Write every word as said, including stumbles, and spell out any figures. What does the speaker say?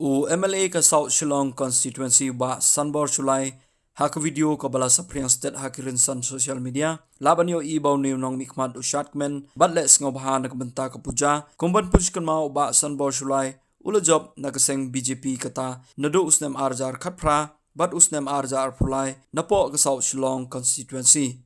U M L A ka South Shillong Constituency, Bah Sanbor Shullai, ha ka video kaba la saphriang stet ha ki rynsan social media, la ban ïohi ba une u nongmihkhmat u shad kmen bad leh sngewbha na ka bynta ka puja. Kum ban pynkynmaw, u Bah Sanbor Shullai u la jop na ka seng B J P kata naduh u snem ar hajar khatphra bad u snem ar hajar arphew lai napoh ka South Shillong Constituency.